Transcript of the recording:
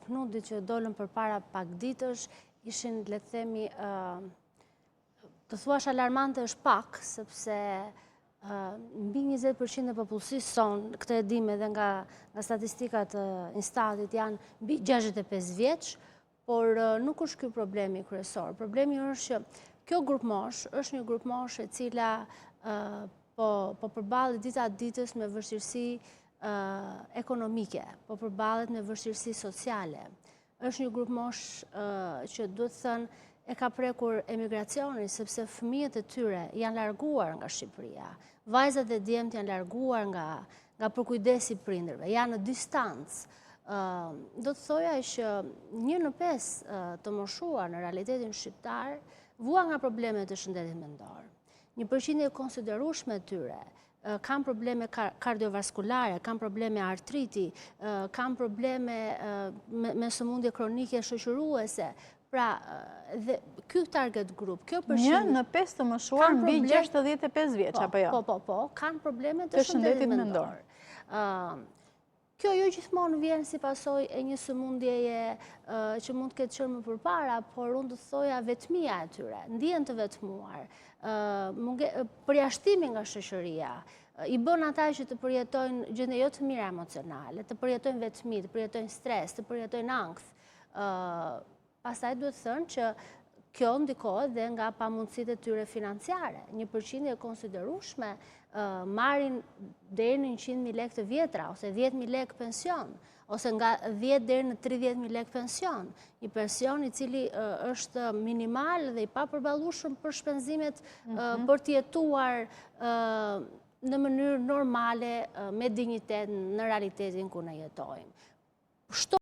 PNUD-it që dolën përpara pak ditësh ishin, le të themi, të thuash alarmante është pak, sepse mbi 20% e popullsisë sonë, këtë e dimë edhe nga nga statistikat e Instatit, janë mbi 65 vjeç, por nuk është ky problemi kryesor. Problemi është që kjo grupmoshë është një grupmoshë e cila po po përballet dita ditës me vështirësi ekonomike, po përballet me vështirësi sociale. Është një grupmoshë që duhet thënë e ka prekur emigracioni, sepse fëmijët e tyre janë larguar nga Shqipëria. Vajzat dhe djemtë janë larguar nga, nga përkujdesi i prindërve, janë në distancë. Do të thoja që një në pesë të moshuar në realitetin shqiptar vuan nga probleme të shëndetit mendor. Një përqindje e konsiderueshme e tyre kanë probleme kardiovaskulare, kanë probleme artriti, kanë probleme me sëmundje kronike shoqëruese. Pra, dhe ky target group, kjo përqindje... Një në pesë të moshuar mbi 65 vjeç, po, apo jo? Po, po, po, kanë probleme të shëndetit mendor. Kjo jo gjithmonë vjen si pasojë e një sëmundjeje që mund të ketë qenë më përpara, por unë do të thoja vetmia e tyre, ndihen të vetmuar, përjashtimi nga shoqëria, i bën ata që të përjetojnë gjendje jo të mira emocionale, të përjetojnë vetmi, të përjetojnë stres, të përjetojnë ankth. Pastaj duhet thënë që kjo ndikohet dhe nga pamundësitë e tyre financiare. Një përqindje e konsiderueshme marrin deri në 100.000 lekë të vjetra ose 10.000 lekë pension, ose nga 10 deri në 30.000 lekë pension. Një pension i cili është minimal dhe i papërballueshëm për shpenzimet mhm. për të jetuar në mënyrë normale me dinjitet në realitetin ku ne jetojmë. Shto